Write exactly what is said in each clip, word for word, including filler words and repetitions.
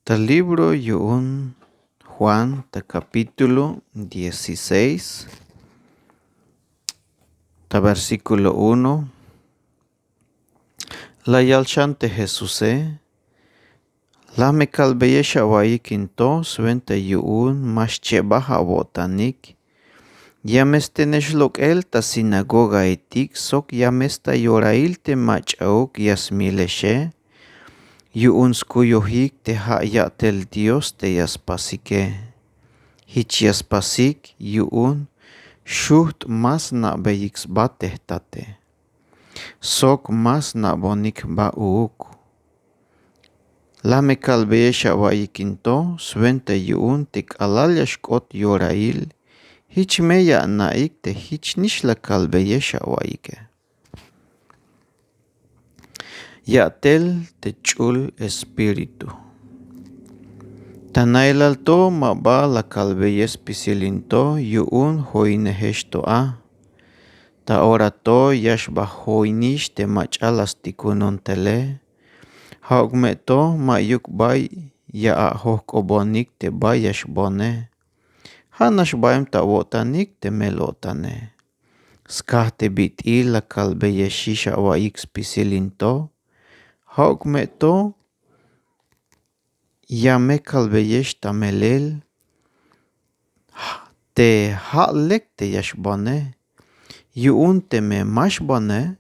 Ta libro yu'un Juan, ta capítulo dieciséis, ta versículo uno. La yal xan te Jesuse: La me kalbeyex awa'iyik in to swenta yu'un ma xchebaj awo'tanik. Ya me stenex lok'el ta sinagogaetik sok ya me sta yorahil te mach'auk ya smilexe, yu'un skuyojik te ja' ya'tel Dios te ya spasike. Jich ya spasik yu'un xujt' ma sna'beyik sba te jtate sok ma sna'bonik jba uuk. La me kalbeyex awa'iyik in to swenta yu'un te k'alal ya xk'ot yorahil jich me ya ana'ik te jich nix la kalbeyex awa'iyike. Ya'tel te ch'ul espíritu. Ta nailal to ma ba la kalbeyex spisil in to yu'un joinejex to a. Ta ora to ya xba joinix te mach'a la stikunon tele. Ja'uk me to ma'yuk bay ya ajojk'obonik te bay ya xbone. Ja' nax baem ta awo'tanik te mel-o'tane. Skaj te bit'il la kalbeyexix awa'iyik spisil in to. Ja'uk me to ya me kalbeyex ta melel te ja' lek te ya xbone. Yu'un teme ma xbone,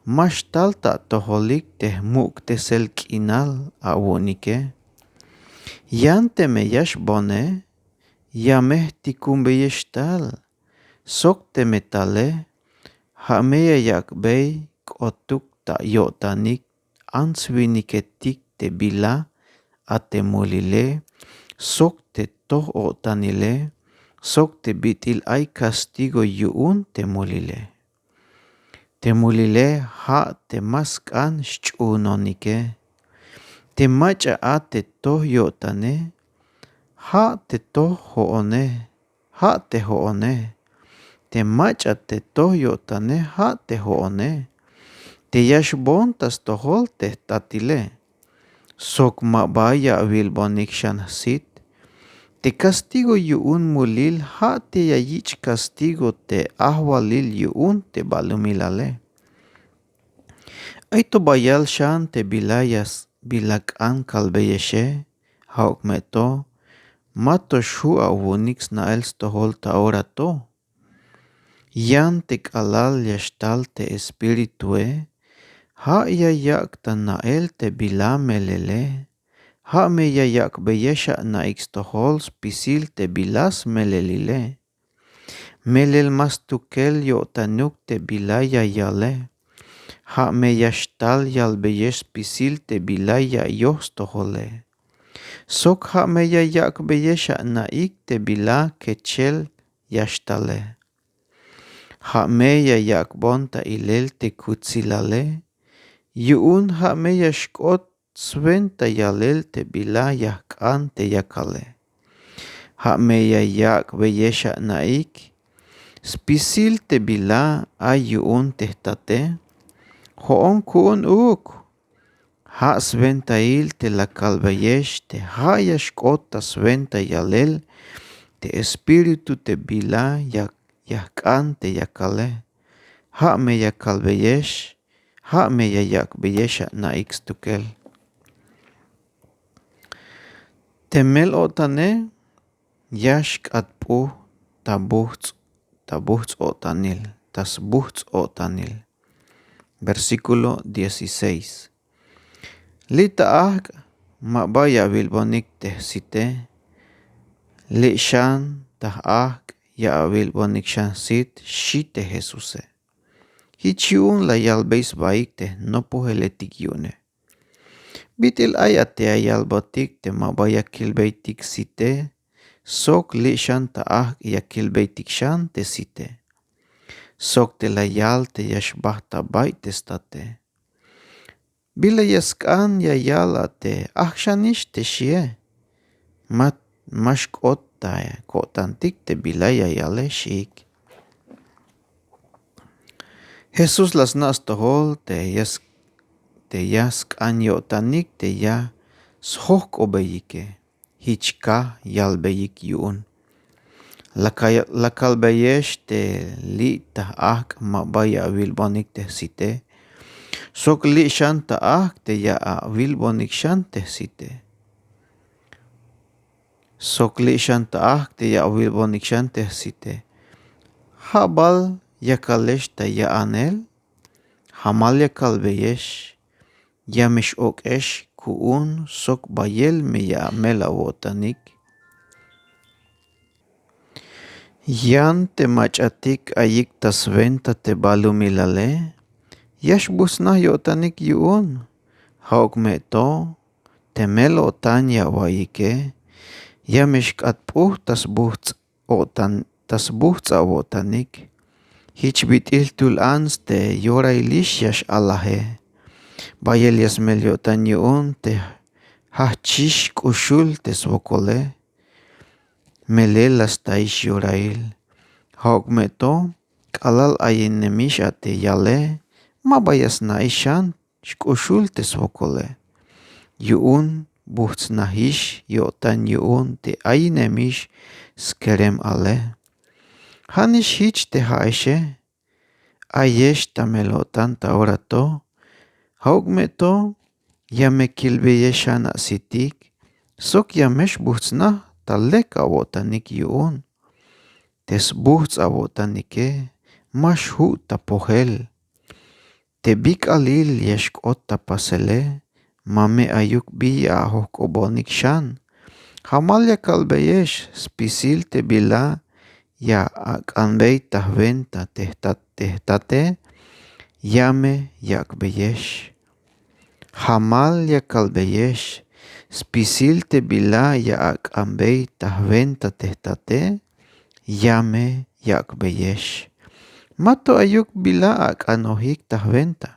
ma xtal ta atojolik te jmuk'tesel k'inal awu'unike. Yan teme ya xbone, ya me jtikunbeyex tal. Sok teme tale, ja' me ya yak'bey k'otuk ta yo'tanik ants winiketik te bila a te mulile sok te toj-o'tanile sok te bit'il ay kastigo yu'un te mulile. Te mulile ja' te ma sk'an xch'uunonike. Te mach'a a te toj yo'tane ja' te toj jo'one. Ja' te jo'one. Te mach'a te toj yo'tane ja' te jo'one. Te ya xboon ta stojol te jtatile. Sok ma ba ya awilbonik xan jsit. Te kastigo yu'un mulil ja' te ya yich' kastigo te ajwalil yu'un te balumilale. Ay to bayal xan te bila ya s- bila k'an kalbeyexe. Ja'uk me to ma to xju' awu'unik sna'el stojol ta ora to. Yan te k'alal ya xtal te espiritue ja' ya yak' ta na'el te bila melele. Ja' me ya yak'beyex ana'ik stojol spisil te bila smelelile. Melel ma stukel yo'tanuk te bila ya yale. Ja' me ya xtal yalbeyex spisil te bila ya yoj stojole. Sok ja' me ya yak'beyex ana'ik te bila kechel ya xtale. Ja' me ya yak'bon ta ilel te kutsilale. Yu'un ja' me ya xk'ot swenta yalel te bila ya jk'an te yakale. Ja' me ya yak'beyex ana'ik spisil te bila ay yu'un te jtate. Jo'on ku'un uuk. Ja' swentail te la kalbeyex te ja' ya xk'ot ta swenta yalel te espíritu te bila ya ya jk'an te yakale. Ja' me ya kalbeyex. Ja' me ya yak'beyex ana'ik stukel. Te mel-o'tane ya xk'atp'uj ta bujts' ta bujts' o'tanil ta sbujts' o'tanil. Versículo dieciséis. Li' ta ajk' ma ba ya awilbonik te jsite. Li' xan ta ajk' ya awilbonik xan sit, xi' te Jesuse. Jich yu'un la yalbey sbaik te jnopojeletik yu'une. Bit'il ay a te ya yalbotik te ma ba ya kilbeytik site sok li' xan ta ajk' ya kilbeytik xan te site. Sok te la yal te ya xbajt ta bay te state. Bila ya sk'an ya yal a te ajk' xanix te xie. Ma ma xk'ot ta ko'tantik te bila ya yale xiik. Jesús la sna' stojol te ya te ya sk'an yo'tanik te ya sjojk'obeyike. Jich kaj yalbeyik yu'un. La kalbeyex te li' ta ajk' ma ba ya awilbonik te jsite, sok li' xan ta ajk' te ya awilbonik xan te jsite, sok li' xan ta ajk' te ya awilbonik xan te jsite. Ja' bal ya kalex ta ya'anel. Jamal ya kalbeyex, ya me x-ok'ex ku'un sok bayel me ya amel awo'tanik. Yan te mach'atik ayik ta swenta te balumilale, ya xbujts'naj yo'tanik yu'un. Ja'uk me to, teme o'tan ya awa'iyike, ya me xk'atp'uj ta sbujts' ta sbujts' awo'tanik. Jich bit'il jtul ants te yorailix ya x-alaje. Bayel ya smel yo'tan yu'un te jajch'ix k'uxul te swokole. Melel la staix yorail. Ja'uk me to, k'alal ayinemix a te yale, ma ba ya sna'ix xan xk'uxul te swokole. Yu'un bujts'najix yo'tan yu'un te ayinemix skerem ale. Ja'nix jich te ja'exe. Ayex ta mel-o'tan ta ora to. Ja'uk me to, ya me kilbeyex xan a sitik, sok ya me xbujts'naj ta lek awo'tanik yu'un. Te sbujts' awo'tanike ma xju' ta pojel. Te bi k'aalil ya xk'ot ta pasele, ma me ayuk bi ya ajojk'obonik xan. Jamal ya kalbeyex spisil te bila ya ak'anbey ta jwenta te jtate, ya me yak'beyex. Jamal ya kalbeyex spisil te bila ya ak'anbey ta jwenta te jtate, ya me yak'beyex. Mato ayuk bila ak'anojik ta jwenta.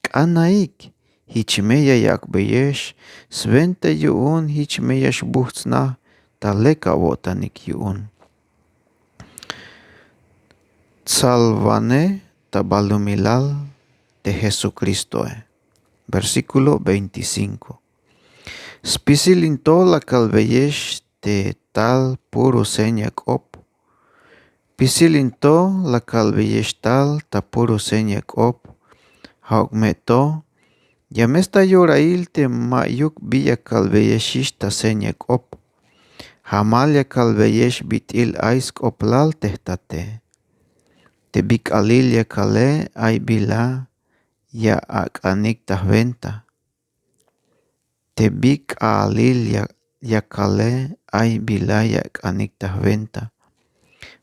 K'anaik, jich me ya yak'beyex swenta yu'un jich me ya xbujts'naj ta lek awo'tanik yu'un. Tsalwanej ta balumilal te Jesucristoe. Versículo veinticinco. Spisil in to la kalbeyex te tal puro seña k'op. Spisil in to la kalbeyex tal ta puro seña k'op. Ja'uk me to, ya me sta yorail te ma'yuk bi ya kalbeyexix ta seña k'op. Jamal ya kalbeyex bit'il ay sk'oplal te jtate. Te bi k'aalil ya kale ay bila ya ak'anik ta jwenta. Te bi k'aalil ya kale ay bila ya ak'anik ta jwenta.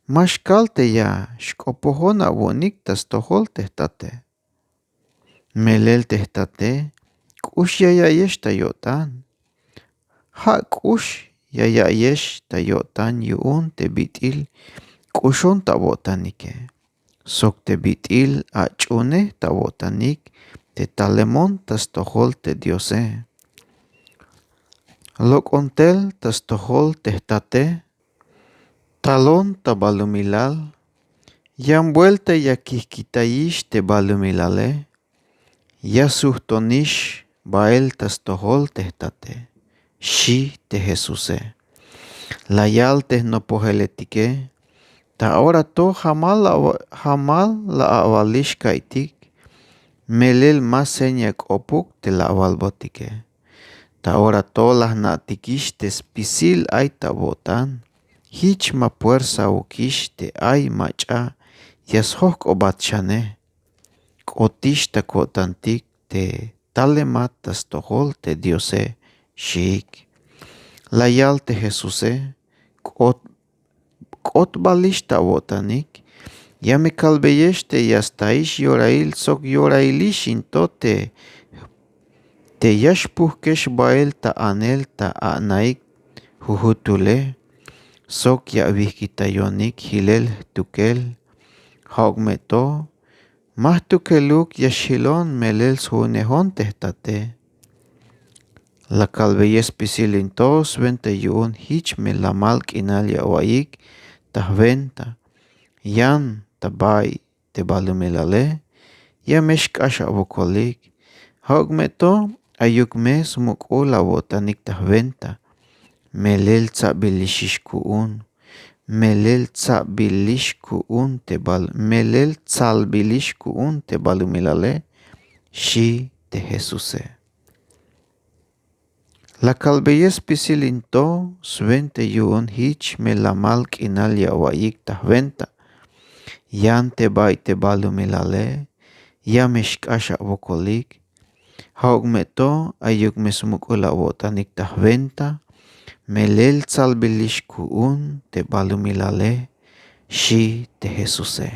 Ma xkal te ya xk'opojon awu'unik ta stojol te jtate. Melel te jtate k'ux ya ya'yex ta yo'tan. Ja' k'ux ya ya'yex ta yo'tan yu'un te bit'il k'uxon ta awo'tanike. Sok te bit'il ach'uunej ta awo'tanik te talemon ta stojol te Diose. Lok'on tel ta stojol te jtate. Talon ta balumilal. Yan buelta ya kijkitayix te balumilale. Ya sujtonix bael ta stojol te jtate, xi' te Jesuse. La yal te jnopojeletike. Ta ora to jamal la awalix ka'iytik. Melel ma seña k'opuk te la awalbotike. Ta ora to la jna'tikix te spisil ay ta awo'tan. Jich ma puersaukix te ay mach'a ya sjojk'obat xane. K'otix ta ko'tantik te talemat ta stojol te Diose, xiik. La yal te Jesuse. K'ot balix ta awo'tanik. Ya me kalbeyex te ya staix yorail sok yorailix in to te te ya xpujkex bael ta anel ta a'naik jujutule. Sok ya awijkitayonik jilel jtukel. Ja'uk me to ma jtukeluk ya xjilon melel sju'unejon te jtate. La kalbeyex spisil in to swenta yu'un jich me lamal k'inal ya awa'iyik ta jwenta. Yan ta bay te balumilale ya me xk'ax awokolik. Ja'uk me to Ayuk me smuk'ul awo'tanik ta jwenta. Melel tsabilixix ku'un. Melel tsabilix ku'un te bal melel tsalbilix ku'un te balumilale. Xi' te jesuse. La kalbeyel spisil in to swenta yu'un jich me lamal k'inal ya awa'iyik ta jwenta. Yan te bay te balumilale ya me xk'ax awokolik. Ja'uk me to ayuk me smuk'ul awo'tanik ta jwenta. Melel tsalbilix ku'un te balumilale. Xi' te jesuse.